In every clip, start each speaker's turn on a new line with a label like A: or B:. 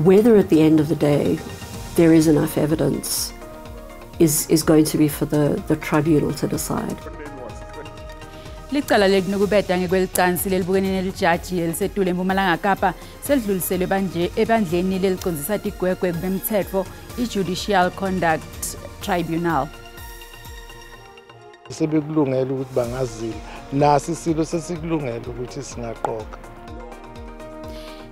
A: Whether at the end of the day there is enough evidence is going to be for the tribunal to decide.
B: Licala lekunukubeta ngekwelicansi lelibukene nelijaji elisetulu eMpumalanga Kapa selidluliselwe ebandleni lelicondzisa tigwegwe kubemtsetfo i-Judicial Conduct Tribunal.
C: Sebekulungela ukuthi bangazila, nasi isilo sesikulungela ukuthi singaqoka.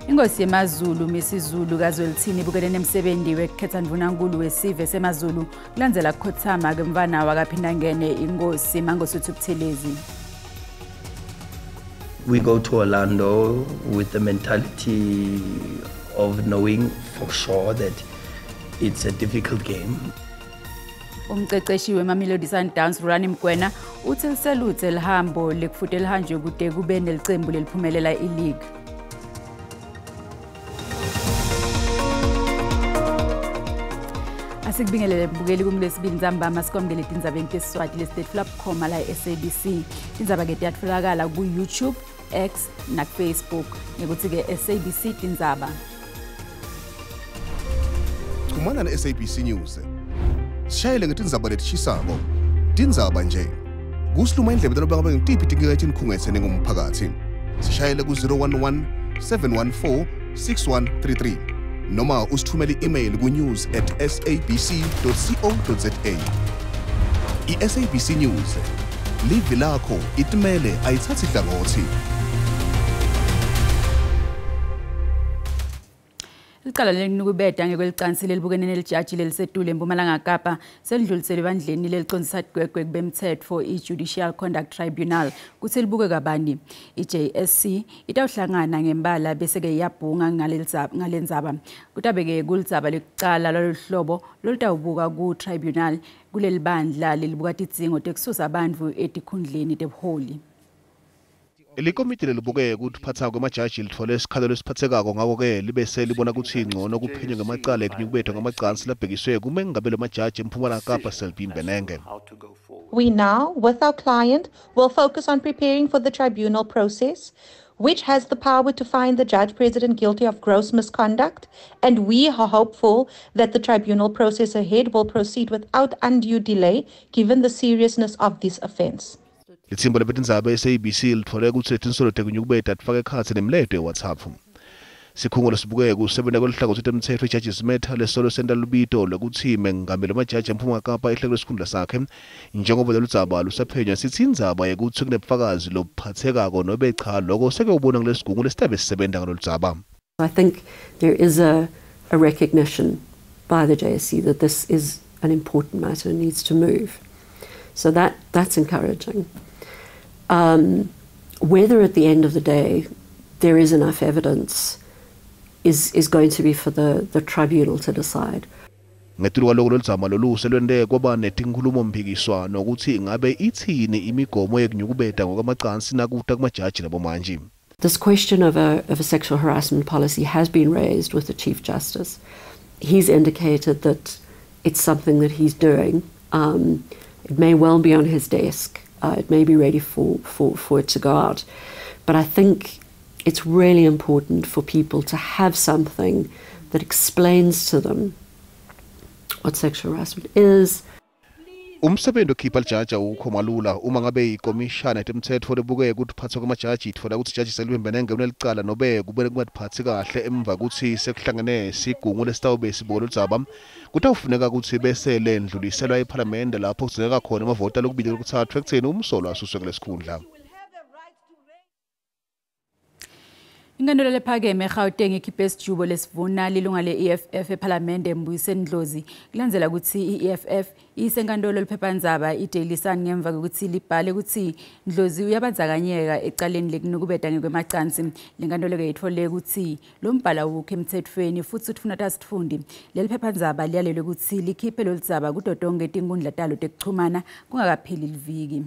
B: Inkosi yemaZulu Misizulu kaZwelithini ibukene nemsebenzi wekukhetha ndvunankulu wesive semaZulu kulandzela kukhotsama kwemfana wakaPhindangene inkosi Mangosuthu Buthelezi.
D: We go to Orlando with the mentality of knowing for sure that it's a difficult game.
B: Umqeqeshi weMamelodi Sundowns Rulani Mokwena utsi liselutse lihambo lekufute lihanjwe kude kube nelicembu leliphumelela i-league. Asikubingelele mbukeli kumlwesibili ntsambama sikwamukele tindzabeni tesiswati lesitetfula bukhoma la e-SABC. Tindzaba ke tiyatfolakala ku-YouTube, X naku-Facebook ngekutsi-ke SABC Tindzaba.
E: Chumana ne-SABC News. Sishayele ngetindzaba letishisako. Tindzaba nje. Kusiluma indlebe taloba ngabe ngitiphi tinkinga letinikhungetse ningumphakathi. Sishayele ku-011 714 6133 noma usithumele i-email ku-news@sabc.co.za. I-SABC News. Livi lakho itimele ayithathi hlangothi.
B: Licala lekunukubeta ngekwelicansi lelibukene nelijaji lelisetulu eMpumalanga Kapa selidluliselwe ebandleni lelicondzisa tigwegwe kubemtsetfo i-Judicial Conduct Tribunal kutsi libuke kabani. I-JSC itawuhlangana ngembala bese-ke iyabhunga ngalendzaba. Kutabe-ke kulidzaba lekucala lwaluhlobo lolutawubuka ku-tribunal kuleli bandla lelibuka tidzingo tekususa bantfu etikhundleni tebuholi.
E: Likomiti lelibuke ukutiphatsa kwemajaji litfole isikhalo lesiphatsekako, ngako-ke libe selibona kutsi ngcono kuphenywe ngemacala ekunyukubetwa ngamacansi labhekiswe kumengameli wemajaji eMpumalanga Kapa Selby Mbenenge.
F: We now, with our client, will focus on preparing for the tribunal process, which has the power to find the judge president guilty of gross misconduct, and we are hopeful that the tribunal process ahead will proceed without undue delay, given the seriousness of this offence.
E: Litsimbo lebetindzaba e-SABC litfole kutsi letinsolo tekunyukubeta tifaka ekhatsi nemilayeto ye-WhatsApp. Sikhungo lesibuke kusebenta kwelihlangothi temtsetfo i-Judges Matter lesolo senta lubito lwekutsi mengameli wemajaji eMpumalanga Kapa ehleke lesikhundla sakhe njengoba loludzaba lusaphenywa. Sitsi indzaba yekutsi kunebufakazi lobuphatsekako nobe cha, loko sekuyobonwa ngulesigungu lesitabe sisebenta ngaloludzaba.
A: I think there is a recognition by the JSC that this is an important matter and needs to move. So that's encouraging. Whether at the end of the day there is enough evidence is going to be for the tribunal to decide.
E: Ngetulu kwaloko loludzaba loluse lwente kwaba netinkhulumomphikiswano ukuthi ingabe itsini imigomo yekunyukubeta ngokwamacansi nakuta kumajaji nabomantji.
A: This question of a sexual harassment policy has been raised with the Chief Justice. He's indicated that it's something that he's doing. It may well be on his desk. It may be ready for it to go out. But I think it's really important for people to have something that explains to them what sexual harassment is.
E: Umsebenzi okhipha lijaji awukho malula uma ngabe ikomishana yetemtsetfo lebuke ukutiphatsa kwemajaji itfola kutsi ijaji Selby Mbenenge unelicala nobe kube kungatiphatsi kahle emva kutsi sekuhlangene sigungu lesitawube sibuka loludzaba. Kutawufuneka kutsi bese lendluliselwa ephalamende lapho kudzingeka khona emavoti alokubili lokutsatfu ekutseni umsolwa asuswe kulesikhundla.
B: Inkantolo lephakeme eGauteng ikhiphe isijubo lesivuna lilunga le-EFF ephalamende Mbuyiseni Ndlozi kulandzela kutsi i-EFF isenkantolo liphephandzaba i-Daily Sun ngemva kokuthi libhale kutsi Ndlozi uyabandzakanyeka ecaleni lekunukubeta ngekwemacansi. Lenkantolo-ke itfole kutsi lo mbhalo awukho emtsetfweni futsi utfuna tasitfundi. Leli phephandzaba liyalelwe kutsi likhiphe loludzaba kuto tonkhe tinkhundla talo tekuchumana kungakapheli liviki.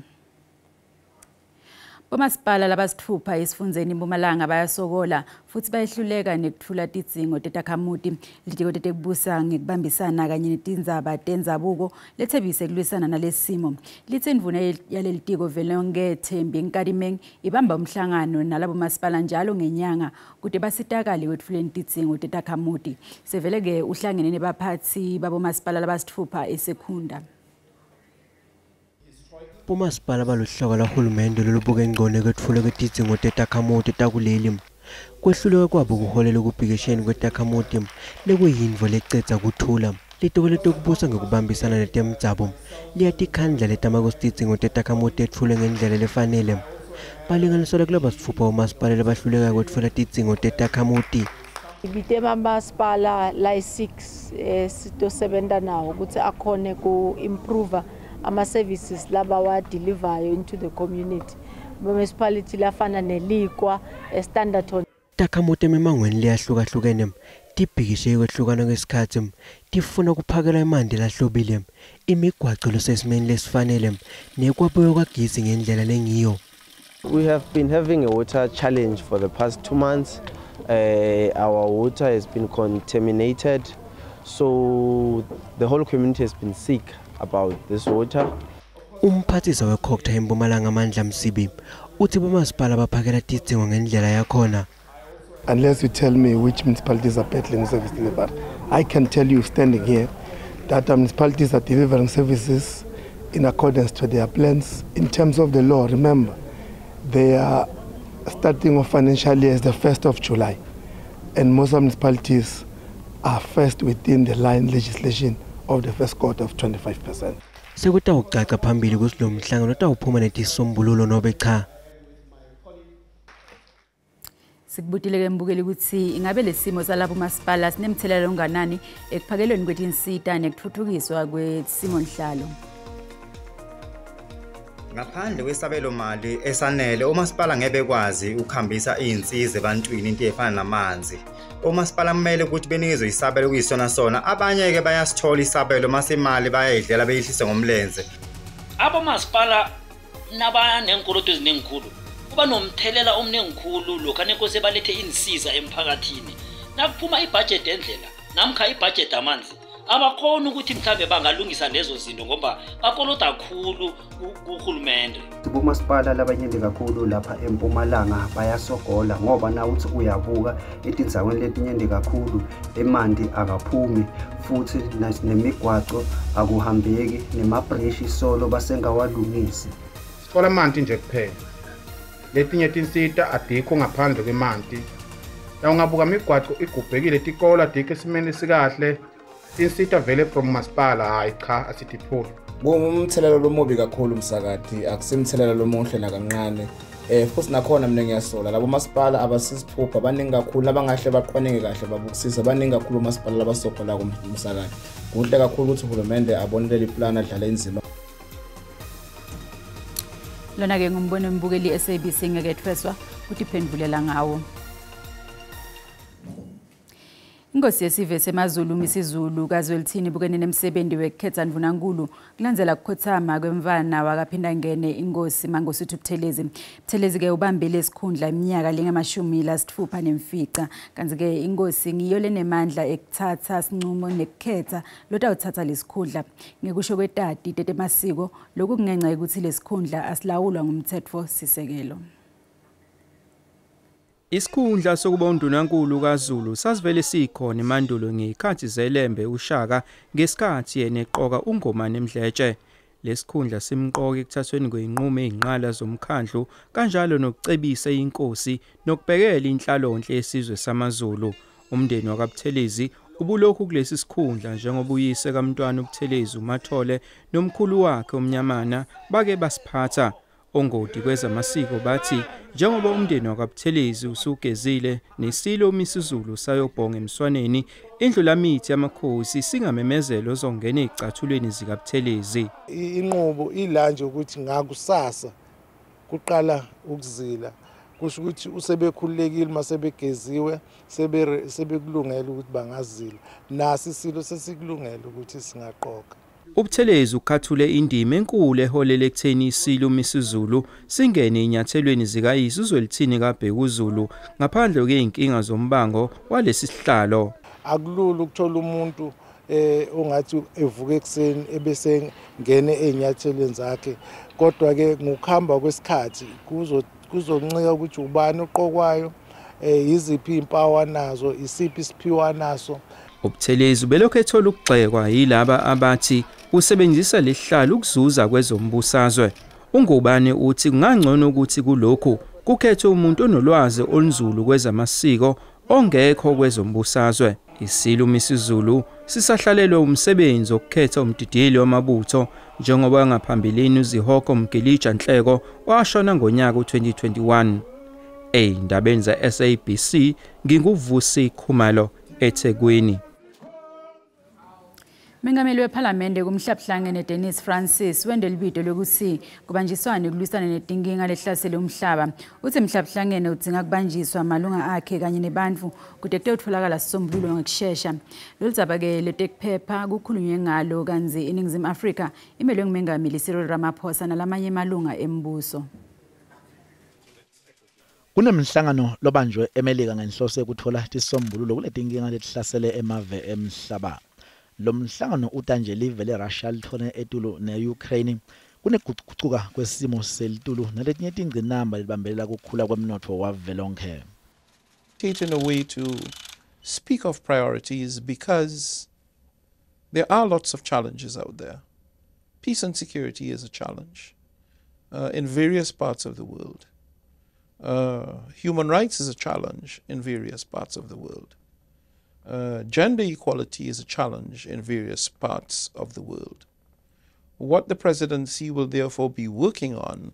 B: Bomasipala labasitfupha esifundzeni Mpumalanga bayasokola futsi bayehluleka nekutfula tidzingo tetakhamuti. Litiko letekubusa ngekubambisana kanye netindzaba tendzabuko letsembise kulwisana nalesimo. Litsi indvuna yaleli tiko Velonke Thembi Nkadimeng ibamba umhlangano nalabo masipala njalo ngenyanga kute basitakale ekwetfuleni tidzingo tetakhamuti. Sevele-ke uhlangene nebaphatsi babomasipala labasitfupha eSekhunda.
G: Bomasipala baluhlaka lwahulumende lolubuke ngcono ekwetfulwa kwetidzingo tetakhamuti takuleli. Kwehluleka kwabo kuholela ekubhikisheni kwetakhamuti lekuyintfo lecedza kuthula. Litiko letekubusa ngekubambisana netemdzabo liyatikhandla letama kutsi tidzingo tetakhamuti tetfulwe ngendlela lefanele. Balinganiselwa kulabasitfupha bomasipala labahluleka kwetfula tidzingo tetakhamuti.
H: Ibite masipala la-6 sitosebenta nawo ukuthi akhone ku-improve ama-services labawa-deliver-yo into the community. Municipality lafana neLikwa, eStanderton.
G: Takhamuti emimangweni leyahlukahlukene tibhikishe kwehlukana kwesikhatsi tifuna kuphakela emanti lahlobile, imigwaco lesesimeni lesifanele nekwabiwa kwagesi ngendlela lengiyo.
I: We have been having a water challenge for the past 2 months. Our water has been contaminated, so the whole community has been sick about this water.
G: Umphathisa weCogta eMpumalanga Mandla Msibi uthi bomasipala baphakela tidzingo ngendlela yakhona.
C: Unless you tell me which municipalities are battling service delivery, I can tell you standing here that our municipalities are delivering services in accordance to their plans. In terms of the law, remember, they are starting of financial year is the 1st of July, and most municipalities are first within the line legislation of the first quarter of 25%.
G: Sekutawucaca phambili kutsi lo mhlangano utawuphuma netisombululo nobe cha.
B: Sikubutile-ke mbukeli kutsi ingabe lesimo salabo masipala sinemthelela longanani ekuphakelweni kwetinsita nekutfutfukiswa kwesimonhlalo.
J: Ngaphandle kwesabelo mali esanele, umasipala ngeke bekwazi ukuhambisa iy'nsiza ebantwini, into ey'fana namanzi. Umasipala kumele ukuthi benikezwe isabelo kuyisona sona. Abanye-ke bayasithola isabelo mase imali bayayidlela beyihlise ngomlenze.
K: Abomasipala nabaneenkoloto ezinengikhulu kuba nomthelela omnengikhulu lokhu nenkosi balethe insiza emphakathini. Nakuphuma ibhajethi endlela namkha ibhajethi amanzi, abakhona ukuthi mhlambe bangalungisa lezo zinto ngoba bakoloda kakhulu kuhulumende.
L: Bomasipala labanyenti kakhulu lapha eMpumalanga bayasogola ngoba na uthi uyabuka etindzaweni letinyenti kakhulu emanti akaphumi futhi nemigwaco akuhambeki nemabhrishi solo basengawalungisi.
M: Sithola amanti nje kuphela. Letinye tinsita adikho ngaphandle kwemanti. La ungabuka imigwaco igubhekile, tikolo adikho esimeni esikahle. Tinsita vele from masipala hayi cha asithitholi.
N: Kungumthelela lomubi kakhulu umsakati, akusimthelela lomuhle nakancane. Futhi nakhona mina ngiyasola labo masipala abasisithupha baningi kakhulu abangahle baqwanenge kahle babukusisa, baningi kakhulu omasipala labasogola kumsakati. Kuhle kakhulu ukuthi uhulumende abonelele iplan adlale inzima.
B: Lona-ke ngumbono embukeli SABC ngeke ethweswa kutiphendvulela ngawo. Inkosi yesive semaZulu Misizulu kaZwelithini bukene nemsebenzi wekukhetha ndvunankulu kulandzela kukhothama kwemfana wakaPhindangene inkosi Mangosuthu Buthelezi. Buthelezi-ke ubambile isikhundla iminyaka lengama-65, kanti-ke inkosi ngiyo lenemandla ekuthatha sinqumo nekukhetha lotawuthatha lesikhundla. Ngekusho kwetati tetemasiko, lokhu kungenxa yokuthi lesikhundla asilawulwa ngumthetfo sisekelo.
O: Isikhundla sokuba undunankulu kaZulu sasivele sikhona emandulo ngezikhathi zeLembe uShaka ngesikhathi yena eqoka uNgomane Mdletshe. Lesikhundla simqoka ekuthathweni kwey'nqumo ey'nqala zomkhandlu kanjalo nokucebisa inkosi nokubhekela inhlalonhle yesizwe samaZulu. Umndeni wakaButhelezi ubulokhu kulesi sikhundla njengoba uyise kaMntwana uButhelezi uMathole nomkhulu wakhe uMnyamana bake basiphatha. Ongoti kwezamasiko bathi njengoba umndeni wakaButhelezi usugezile nesilo uMisuzulu sayobhonga emswaneni, indlulamithi yamakhosi singamemezelo ozongena ey'cathulweni zikaButhelezi.
C: Inqubo ila nje ukuthi ngakusasa kuqala ukuzila, kusho ukuthi usebekhululekile masebegeziwe sebekulungela ukuthi bangazila. Nasi isilo sesikulungela ukuthi singaqoka.
O: uButhelezi ukhathule indima enkulu eholele ekutheni iSilo Misuzulu singene enyathelweni zikayise uZwelithini kaBhekuzulu ngaphandle kwey'nkinga zombango walesi sihlalo.
P: Akulula ukuthola umuntu ongathi evuka ekuseni ebese ngene ey'nyathelweni zakhe, kodwa-ke ngokuhamba kwesikhathi kuzoncika ukuthi ubani oqokwayo, yiziphi iy'mpawu anazo, isiphi isiphiwo anaso.
O: UButhelezi ubelokhu ethola ukugxekwa yilaba abathi usebenzisa lesihlalo ukuzuza kwezombusazwe. UNgubane uthi kungangcono ukuthi kulokhu kukhethwe umuntu onolwazi olunzulu kwezamasiko ongekho kwezombusazwe. Isilo Misuzulu sisahlalelwe umsebenzi wokukhetha umdidiyeli wamabutho njengoba ngaphambilini uZihoko Mgilija Nhleko washona ngonyaka u-2021. Ey'ndabeni ze-SABC nginguVusi Khumalo eThekwini.
B: Mengameli wePhalamende kuMhlabuhlangene Dennis Francis wende libito lokuthi kubanjiswane kulwisana netinkinga lehlasele umhlaba. Uthi Mhlabuhlangene udzinga kubanjiswa amalunga akhe kanye nebantfu kute kutewutfolakala sisombululo ngekushesha. Lolu dzaba-ke letekuphepha kukhulunywe ngalo kantsi iNingizimu Afrika imelwe ngumengameli Cyril Ramaphosa nalamanye emalunga embuso.
Q: Kunemhlangano lobanjwe eMelika ngenhloso yekutfola tisombululo kuletinkinga letihlasele emave emhlaba. Lo mhlangano utanje live leRussia lithone etulu ne-Ukraine kunegucugucuka kwesimo selitulu naletinye tingcinamba libambelela kukhula kwemnotfo wavelonkhe.
R: In a way to speak of priorities because there are lots of challenges out there. Peace and security is a challenge in various parts of the world. Human rights is a challenge in various parts of the world. Gender equality is a challenge in various parts of the world. What the presidency will therefore be working on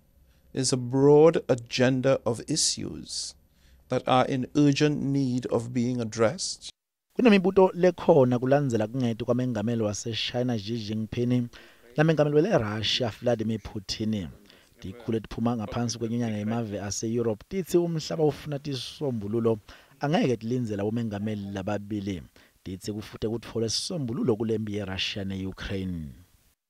R: is a broad agenda of issues that are in urgent need of being addressed.
Q: Kunemibuto lekhona kulandzela kungeti kwamengameli waseChina Xi Jinping namengameli wele-Russia Vladimir Putin. Tikhulu letiphuma ngaphansi kwenyunyana yemave ase-Europe titsi umhlaba ufuna tisombululo angeke tilindzela bomengameli lababili. Titsi kufute kutfolwe sisombululo kulempi ye-Russia ne-Ukraine.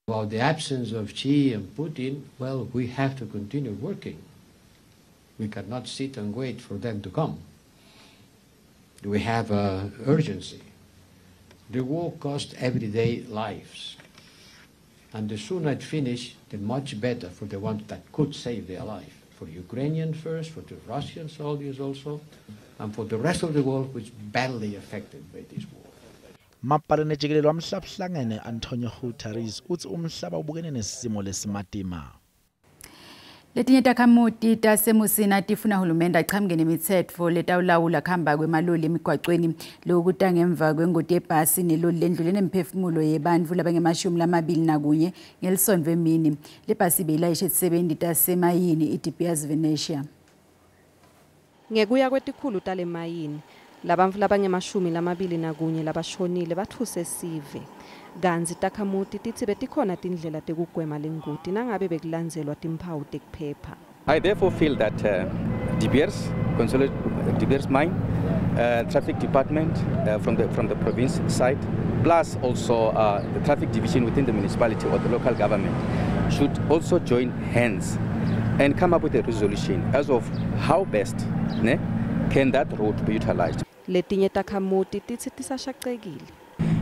S: About the absence of Xi and Putin, well, we have to continue working. We cannot sit and wait for them to come. We have urgency. The war costs everyday lives. And the sooner it finishes, the much better for the ones that could save their life. For Ukrainians first, for the Russian soldiers also, and for the rest of the world, which is badly affected by this war.
Q: Mabhalane jikelele wamhlabuhlangene Antonio Guterres utsi umhlaba ubukene nesimo lesimatima.
B: Letinye takhamuti taseMusina tifuna hulumende achamuke nemitsetfo letawulawula kuhamba kwemaloli emigwacweni. Loku kuta ngemva kwengoti yebhasi neloli lendlule nemphefumulo yebantfu labange-21 ngelisontfo emini. Lebhasi beyilayishe tisebenti tasemayini iDe Beers Venetia.
T: Ngekuya kwetikhulu talemayini, labantfu labange-21 labashonile batfuse sive. Kantsi takhamuti titsi betikhona tindlela tekugwema lengoti nangabe bekulandzelwa timphawu tekuphepha.
U: I therefore feel that De Beers, De Beers mine, traffic department from the province side, plus also the traffic division within the municipality or the local government should also join hands and come up with a resolution as of how best can that road be utilized.
T: Letinye takhamuti titsi tisashacekile.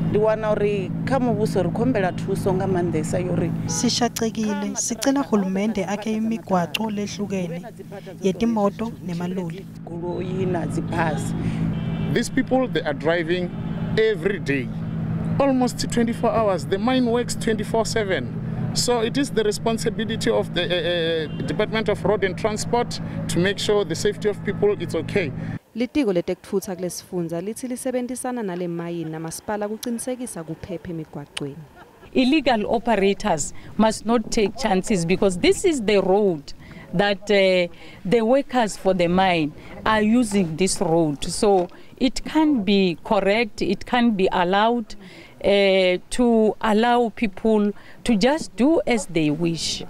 V: Ndiwana uri kha muvhuso ri khombela thuso nga maanḓesa yori
W: sishacekile sicela hulumende akhe imigwaco lehlukene yetimoto nemaloli.
V: Goloi na dzibhasi.
X: These people, they are driving every day, almost 24 hours. The mine works 24/7. So it is the responsibility of the Department of Road and Transport to make sure the safety of people is okay.
T: Litiko letekutfutsa kulesifundza litsi lisebenzisana nale mayini namasipala kucinisekisa kuphepha emigwacweni.
Y: Illegal operators must not take chances because this is the road that the workers for the mine are using this road. So it can't be correct, it can't be allowed to allow people to just do as they wish.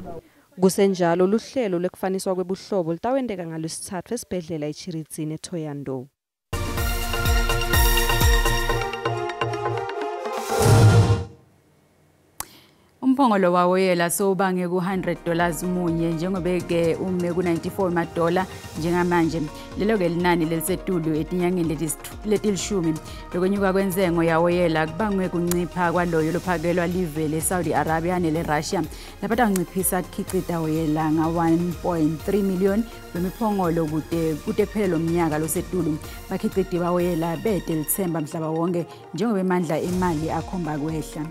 T: Kusenjalo luhlelo lekufaniswa kwebuhlobo litawenteka ngalwesitsatfu esibhedlela eChiridzini eThohoyandou.
B: Umphongolo wawoyela sowubange ku-$100 munye njengoba-ke ume ku-$94 njengamanje. Lelo-ke linani lelisetulu etinyangeni letilishumi. Lokwenyuka kwenzengo yawoyela kubangwe kuncipha kwaloyo lophakelwa live le-Saudi Arabia nele-Russia lapho atawunciphisa kukhicita woyela nga-1.3 million wemiphongolo kute kuphele lo mnyaka losetulu. Bakhiciti bawoyela bete litsemba mhlaba wonke njengoba emandla emali akhomba kwehla.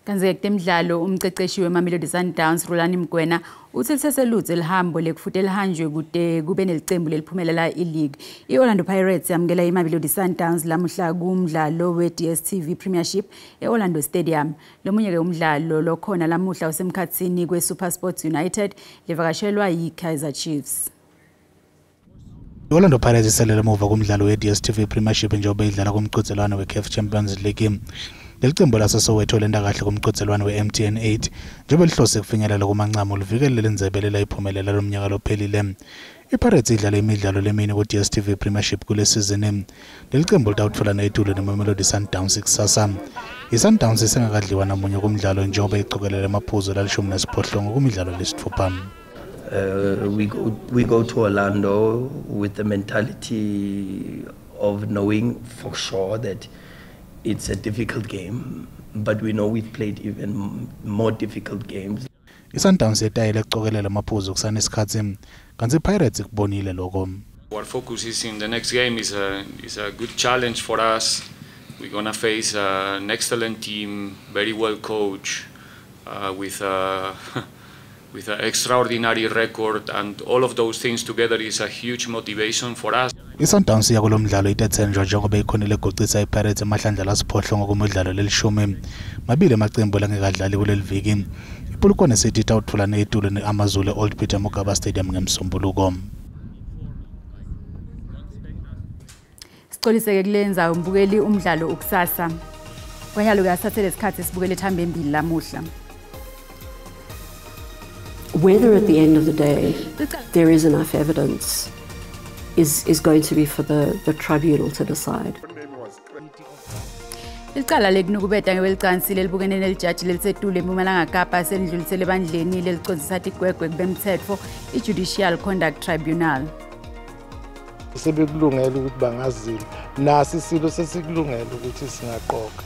B: Kanti kutemidlalo umceceshi weMamelodi Sundowns Rulani Mokwena uthi liseselutse lihambo lekufuthi elihanjwe kude kube nelicembu leliphumelela i-league. I-Orlando Pirates yamukela iMamelodi Sundowns lamuhla kumdlalo we-DStv Premiership e-Orlando Stadium. Lomunye-ke umdlalo lokhona lamuhla usemkhatsini kwe-SuperSport United livakashelwa yi-Kaizer Chiefs.
Q: I-Orlando Pirates iselele emuva kumdlalo we-DStv Premiership njengoba idlala kumqhudelwano we-CAF Champions League. Leli cembu laseSoweto lenta kahle kumqhudelwano we-MTN 8 njengoba lihlose kufinyelela kumancamu livikele lendzebe layiphumelela lomnyaka lophelile. I-Pirates idlala imidlalo lemine ku-DStv Premiership kule sizini. Leli cembu litawutfola netulu neMamelodi Sundowns kusasa. I-Sundowns isengakadliwa namunye kumdlalo njengoba icokelela emaphuzu lalishumi nesiphohlongo kumidlalo lesitfupha.
A: We go to Orlando with the mentality of knowing for sure that it's a difficult game, but we know we've played even more difficult games.
Q: I-Sundowns yetayele ukucokelela amaphuzu kusanesikhatsi kanti i-Pirates ikubonile lokho.
D: Our focus is in the next game is a good challenge for us. We're gonna face an excellent team, very well coached, with an extraordinary record, and all of those things together is a huge motivation for us.
Q: I-Sundowns iya kulo mdlalo itethenjwa njengoba ikhonile egucisa i-Pirates emahlandla lasiphohlongo kumidlalo lelishumi. Mabili amacembu langekadlali kuleli viki. iPolokwane City itawutfula netulu ne-AmaZulu Old Peter Mokaba Stadium ngemsombuluko.
B: Sicoliseke kulenza umbukeli umdlalo ukusasa. Kwanyalo kuyasathe lesikhathi sibukele ethambe embili lamuhla.
E: Whether at the end of the day there is enough evidence is going to be for the tribunal to decide.
B: Licala lekunukubeta ngewelicansi lelibukene nelijaji lelisetulu eMpumalanga Kapa selidlulisele ebandleni lelicondzisa tigwegwe kubemtsetfo i-Judicial Conduct Tribunal.
P: Sebekulungele ukuthi bangazila nasi isilo sesikulungele ukuthi singaqoka.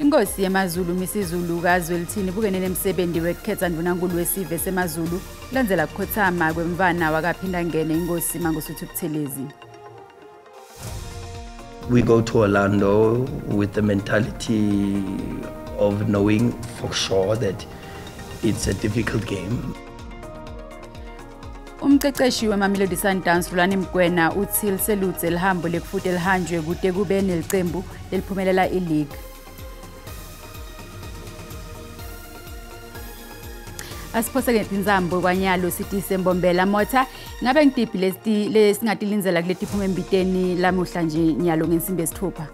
B: Inkosi yemaZulu Misizulu kaZwelithini ibukene nemsebenzi wekukhetha ndvunankulu wesive semaZulu kulandzela kukhothama kwemfana wakaPhindangene inkosi Mangosuthu Buthelezi.
A: We go to Orlando with the mentality of knowing for sure that it's a difficult game.
B: Umceceshi weMamelodi Sundowns Rulani Mokwena uthi liselutse lihambo lekufuthi elihanjwe kude kube nelicembu leliphumelela i-league. Asiphoseke ngetinzambo kwanyalo sithi sembombela motha ngabe ngitiphi lesingatilindzela kuleti phuma embiteni lamuhla nje nyalo ngensimbi yesithupha.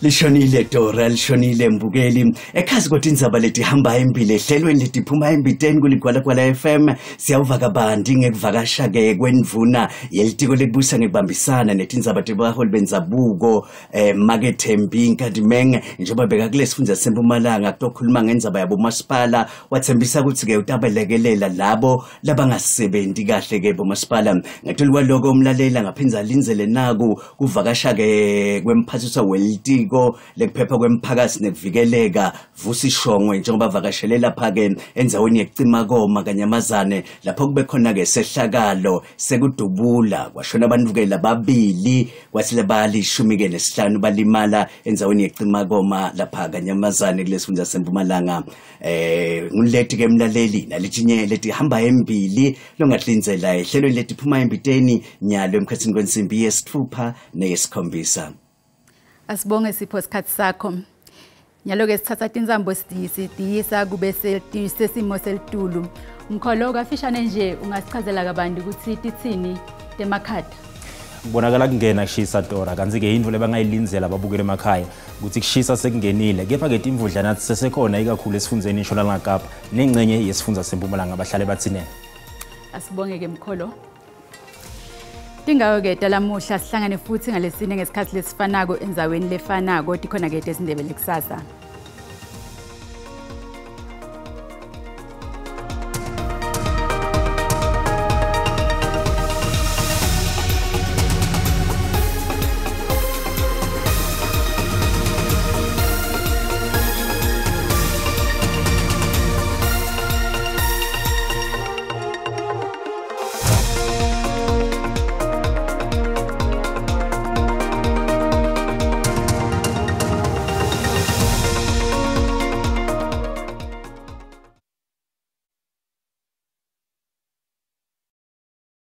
F: Lishonile Dora, lishonile mbukeli. Ekhasi kodwa indzaba letihamba embili ehlelweni letiphuma embiteni kuligwalagwala FM siyawuva kabanti ngekuvakasha-ke kwendvuna yelitiko lekubusa ngekubambisana netindzaba tebaholi bendzabuko Make Thembi Nkadimeng njengoba beka kulesifundza seMpumalanga kutokhuluma ngendzaba yabomasipala wathembisa ukuthi-ke utabelekelela labo labangasebenti kahle-ke bomasipala. Ngetulu kwaloko umlaleli angaphindze alindzele naku kuvakasha-ke kwemphathiswa welitiko lekuphepha kwemphakathi nekuvikeleka Vusi Shongwe njengoba vakashele lapha-ke endzaweni yekucima kanyamazane lapho kube khona-ke sehlakalo sekudubula kwashona abantu-ke lababili kwathi labalishumi-ke nesihlanu balimala endzaweni yekucima lapha kanyamazane kulesifundza seMpumalanga. Nguleti-ke mlaleli naletinye letihamba embili longatlindzela ehlelweni letiphuma embiteni nyalo emkhatsini kwensimbi yesitfupha neyesikhombisa.
B: Asibonge Sipho sikhathi sakho. Nyalo-ke sithatha tinsambo sidiyisa kube sesimo selitulu. Mkholo, kafishane nje ungasichazela kabanti ukuthi titsini temakhadi?
G: Kubonakala kungena kushisa Tora, kanti-ke yintfo lebangayilindzela ababukeli emakhaya ukuthi kushisa sekungenile, kepha-ke timvudla nathi sesekhona ikakhulu esifundzeni iNtshonalanga Kapa nengcenye yesifundza seMpumalanga. Abahlale bathinene.
B: Asibonge-ke Mkholo. Tingawo-ke talamuhla, sihlangane futhi ngalesine ngesikhathi lesifanako endzaweni lefanako. Tikhona-ke tesiNdebele kusasa.